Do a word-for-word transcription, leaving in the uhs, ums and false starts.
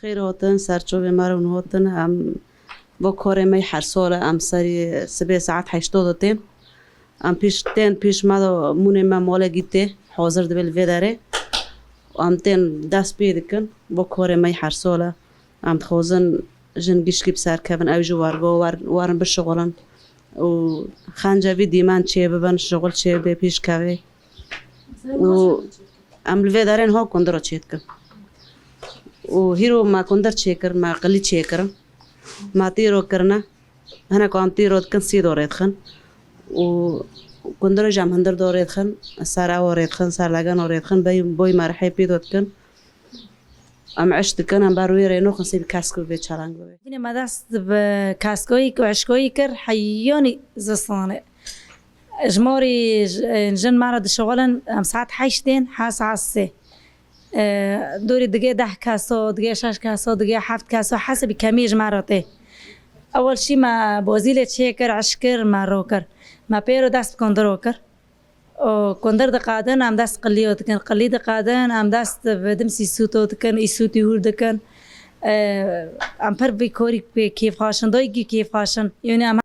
Xêr hatin, serçovê me re hûn hatin. Em bo korê me her sal e, em serî sibê saet heşt de tên. Em pîş tên, pîş me de mûnê me mole gîtê, hazir dibe li vê derê. Em tên dest pê dikin, bo korê me her sal e. Em dixwazin jin gişkî bi ser kevin, ew jî wergo wer-, werin bişixulin. Û xence vî dîmen çê bibin, şixul çê bê pîş kevê. Û em li vê derên ho kundiro çê dikin. Û hîro me kundir çêkir, me qilî çêkirin. Me tîro kirine. Hinek em tîro dikin, sî dorê dixin. Û kundiro jî em hindir dorê dixin, ser ew orê dixin, ser legen orê dixin, bey, boy me rihê pî do dikin. Em eş dikin, em ber wê rê noxin sê bi kesk bibê, çalang bibê. Vînê me dest bi keskoyî ku eşkoyî kir, heyonî zistanê. Ji morî j-, jin me re dişixulin, em saet heşt tên, ha saet sê. E, dorî digê deh keso, digê şeş keso, digê heft keso, hesibî kemî ji me re tê. Ewil şî me bozîlê çêkir, eşkir, me ro kir. Me pêro dest bi kundiro kir. Û kundir diqadin, em dest qilîyo dikin. Qilî diqadin, em dest bi dimsî sûto dikin, îsûtî hûr dikin. E, em pir vî korî kêfxweş in, doyî kêfxweş in. Yonî em